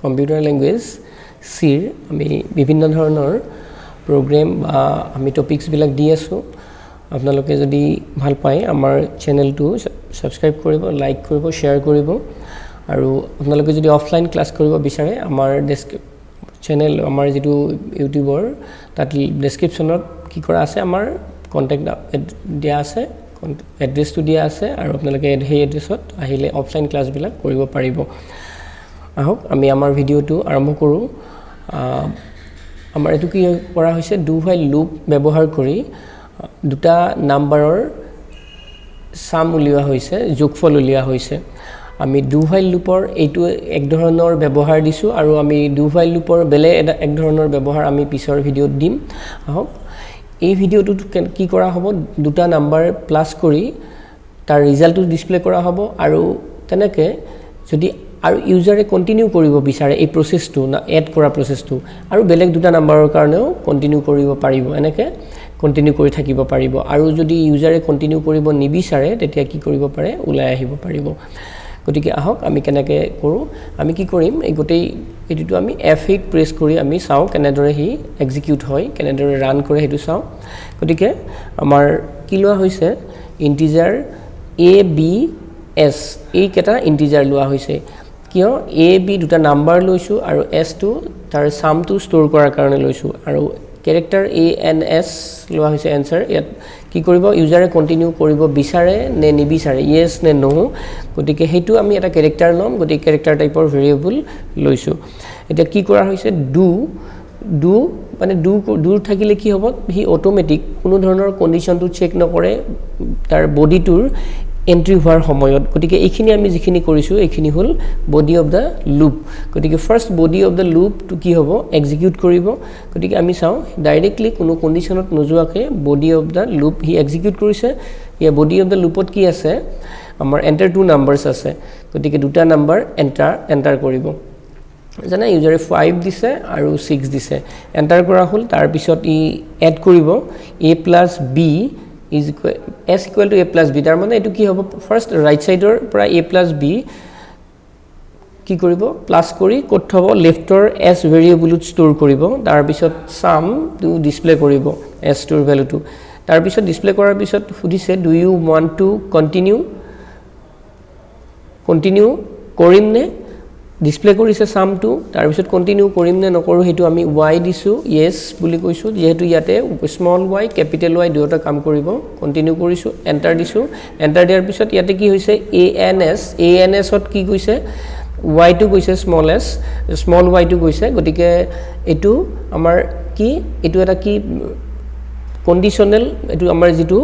Computer language চিৰ আমি বিভিন্ন ধৰণৰ প্ৰগ্ৰেম বা আমি টপিকছবিলাক দি আছোঁ। আপোনালোকে যদি ভাল পায়, আমাৰ চেনেলটো ছাবস্ক্ৰাইব কৰিব, লাইক কৰিব, শ্বেয়াৰ কৰিব। আৰু আপোনালোকে যদি অফলাইন ক্লাছ কৰিব বিচাৰে, আমাৰ চেনেল, আমাৰ যিটো ইউটিউবৰ, তাত ডেছক্ৰিপশ্যনত কি কৰা আছে, আমাৰ কণ্টেক্ট দিয়া আছে, এড্ৰেছটো দিয়া আছে আৰু আপোনালোকে সেই এড্ৰেছত আহিলে অফলাইন ক্লাছবিলাক কৰিব পাৰিব। আহক, আমি আমাৰ ভিডিঅ'টো আৰম্ভ কৰোঁ। আমাৰ এইটো কি কৰা হৈছে? Do while loop ব্যৱহাৰ কৰি দুটা নাম্বাৰৰ চাম উলিওৱা হৈছে, যোগফল উলিওৱা হৈছে। আমি do while লুপৰ এইটো এক ধৰণৰ ব্যৱহাৰ দিছোঁ আৰু আমি do while লুপৰ বেলেগ এটা এক ধৰণৰ ব্যৱহাৰ আমি পিছৰ ভিডিঅ'ত দিম। আহক, এই ভিডিঅ'টোত কি কৰা হ'ব? দুটা নাম্বাৰ প্লাছ কৰি তাৰ ৰিজাল্টটো ডিছপ্লে কৰা হ'ব। আৰু তেনেকৈ যদি আৰু ইউজাৰে কণ্টিনিউ কৰিব বিচাৰে এই প্ৰচেছটো না, এড কৰা প্ৰচেছটো, আৰু বেলেগ দুটা নাম্বাৰৰ কাৰণেও কণ্টিনিউ কৰিব পাৰিব। এনেকৈ কণ্টিনিউ কৰি থাকিব পাৰিব। আৰু যদি ইউজাৰে কণ্টিনিউ কৰিব নিবিচাৰে, তেতিয়া কি কৰিব পাৰে? ওলাই আহিব পাৰিব। গতিকে আহক, আমি কেনেকৈ কৰোঁ। আমি কি কৰিম, এই গোটেই এইটোতো আমি F8 press কৰি আমি চাওঁ কেনেদৰে সি এক্সিকিউট হয়, কেনেদৰে ৰান কৰে সেইটো চাওঁ। গতিকে আমাৰ কি লোৱা হৈছে? ইণ্টিজাৰ এ, বি, এছ, এইকেইটা ইণ্টিজাৰ লোৱা হৈছে। কিয়? এ, বি দুটা নাম্বাৰ লৈছোঁ আৰু এছটো তাৰ চামটো ষ্ট'ৰ কৰাৰ কাৰণে লৈছোঁ। আৰু কেৰেক্টাৰ এ এন এছ লোৱা হৈছে। এনচাৰ ইয়াত কি কৰিব? ইউজাৰে কণ্টিনিউ কৰিব বিচাৰে নে নিবিচাৰে, য়েছ নে ন', গতিকে সেইটো আমি এটা কেৰেক্টাৰ ল'ম। গতিকে কেৰেক্টাৰ টাইপৰ ভেৰিয়েবল লৈছোঁ। এতিয়া কি কৰা হৈছে? Do do মানে do do থাকিলে কি হ'ব? সি অট'মেটিক কোনো ধৰণৰ কণ্ডিশ্যনটো চেক নকৰে তাৰ বডিটোৰ এণ্ট্ৰি হোৱাৰ সময়ত। গতিকে এইখিনি আমি যিখিনি কৰিছোঁ, এইখিনি হ'ল বডি অফ the loop. গতিকে ফাৰ্ষ্ট বডি অফ the লুপটো কি হ'ব? এক্সিকিউট কৰিব। গতিকে আমি চাওঁ, ডাইৰেক্টলি কোনো কণ্ডিশ্যনত নোযোৱাকৈ body of the loop C execute কৰিছে। ইয়াৰ বডি অফ the লুপত কি আছে? আমাৰ এণ্টাৰ টু নাম্বাৰ্ছ আছে। গতিকে দুটা নাম্বাৰ এণ্টাৰ কৰিব। যেনে ইউজাৰে 5 দিছে আৰু 6 দিছে, এণ্টাৰ কৰা হ'ল। তাৰপিছত ই এড কৰিব A plus B is S equal to A plus B। তাৰমানে এইটো কি হ'ব? ফাৰ্ষ্ট ৰাইট ছাইডৰ পৰা এ প্লাছ বি কি কৰিব? প্লাছ কৰি ক'ত থ'ব? লেফ্টৰ এছ ভেৰিয়েবলত ষ্ট'ৰ কৰিব। তাৰপিছত চামটো ডিছপ্লে কৰিব, এছটোৰ ভেলুটো। তাৰপিছত ডিছপ্লে কৰাৰ পিছত সুধিছে, "Do you want to continue?" Continue কৰিম নে? ডিছপ্লে কৰিছে চামটো, তাৰপিছত কণ্টিনিউ কৰিম নে নকৰোঁ, সেইটো আমি ৱাই দিছোঁ, য়েছ বুলি কৈছোঁ। যিহেতু ইয়াতে স্মল ৱাই, কেপিটেল ৱাই দুয়োটা কাম কৰিব। কণ্টিনিউ কৰিছোঁ, এণ্টাৰ দিছোঁ। এণ্টাৰ দিয়াৰ পিছত ইয়াতে কি হৈছে? A N S, A N এছত কি গৈছে? ৱাইটো গৈছে, স্মল এছ, স্মল ৱাইটো গৈছে। গতিকে এইটো আমাৰ কি? এইটো এটা কি কণ্ডিশ্যনেল, এইটো আমাৰ যিটো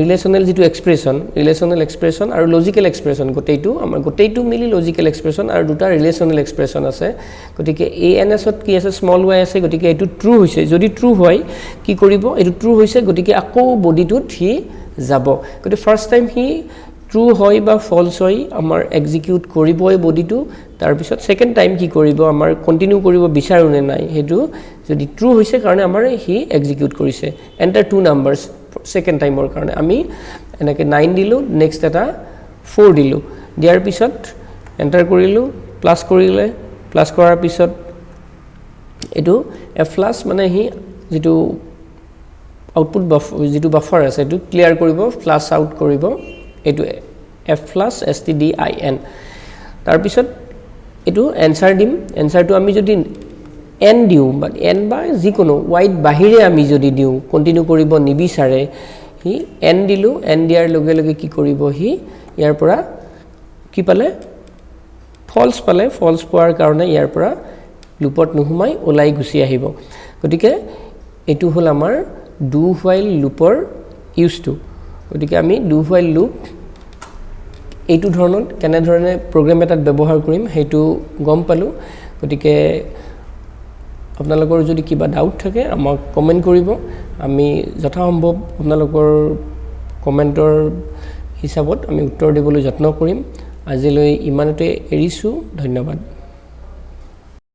ৰিলেশ্যনেল যিটো এক্সপ্ৰেছন, ৰিলেশ্যনেল এক্সপ্ৰেছন আৰু লজিকেল এক্সপ্ৰেছন, গোটেইটো আমাৰ গোটেইটো মিলি লজিকেল এক্সপ্ৰেছন আৰু দুটা ৰিলেশ্যনেল এক্সপ্ৰেছন আছে। গতিকে এ এন এছত কি আছে? স্মল ৱাই আছে। গতিকে এইটো ট্ৰু হৈছে। যদি ট্ৰু হয় কি কৰিব? এইটো ট্ৰু হৈছে, গতিকে আকৌ বডিটোত সি যাব। গতিকে ফাৰ্ষ্ট টাইম সি ট্ৰু হয় বা ফল্ছ হয়, আমাৰ এক্সিকিউট কৰিবই বডিটো। তাৰপিছত ছেকেণ্ড টাইম কি কৰিব? আমাৰ কণ্টিনিউ কৰিব বিচাৰোঁ নে নাই, সেইটো যদি ট্ৰু হৈছে কাৰণে আমাৰ সি এক্সিকিউট কৰিছে। এণ্টাৰ টু নাম্বাৰ্ছ, ছেকেণ্ড টাইমৰ কাৰণে আমি এনেকৈ 9 দিলোঁ, নেক্সট এটা 4 দিলোঁ। দিয়াৰ পিছত এণ্টাৰ কৰিলোঁ, প্লাছ কৰিলে। প্লাছ কৰাৰ পিছত এইটো এফ প্লাছ মানে সি যিটো আউটপুট বাফ, যিটো বাফাৰ আছে, সেইটো ক্লিয়াৰ কৰিব, ফ্লাছ আউট কৰিব। এইটো F flush S T D I N। তাৰপিছত এইটো এনচাৰ দিম। এনচাৰটো আমি যদি এন দিওঁ বা এন বা যিকোনো ৱাইত বাহিৰে আমি যদি দিওঁ, কণ্টিনিউ কৰিব নিবিচাৰে সি। এন দিলোঁ। এন দিয়াৰ লগে লগে কি কৰিব সি? ইয়াৰ পৰা কি পালে? ফল্ছ পালে। ফল্ছ পোৱাৰ কাৰণে ইয়াৰ পৰা লুপত নোসোমাই ওলাই গুচি আহিব। গতিকে এইটো হ'ল আমাৰ do while লুপৰ ইউজটো। গতিকে আমি do while loop এইটো ধৰণত কেনেধৰণে প্ৰগ্ৰেম এটাত ব্যৱহাৰ কৰিম, সেইটো গম পালোঁ। গতিকে আপোনালোকৰ যদি কিবা ডাউট থাকে, আমাক কমেণ্ট কৰিব। আমি যথাসম্ভৱ আপোনালোকৰ কমেণ্টৰ হিচাপত আমি উত্তৰ দিবলৈ যত্ন কৰিম। আজিলৈ ইমানতে এৰিছোঁ। ধন্যবাদ।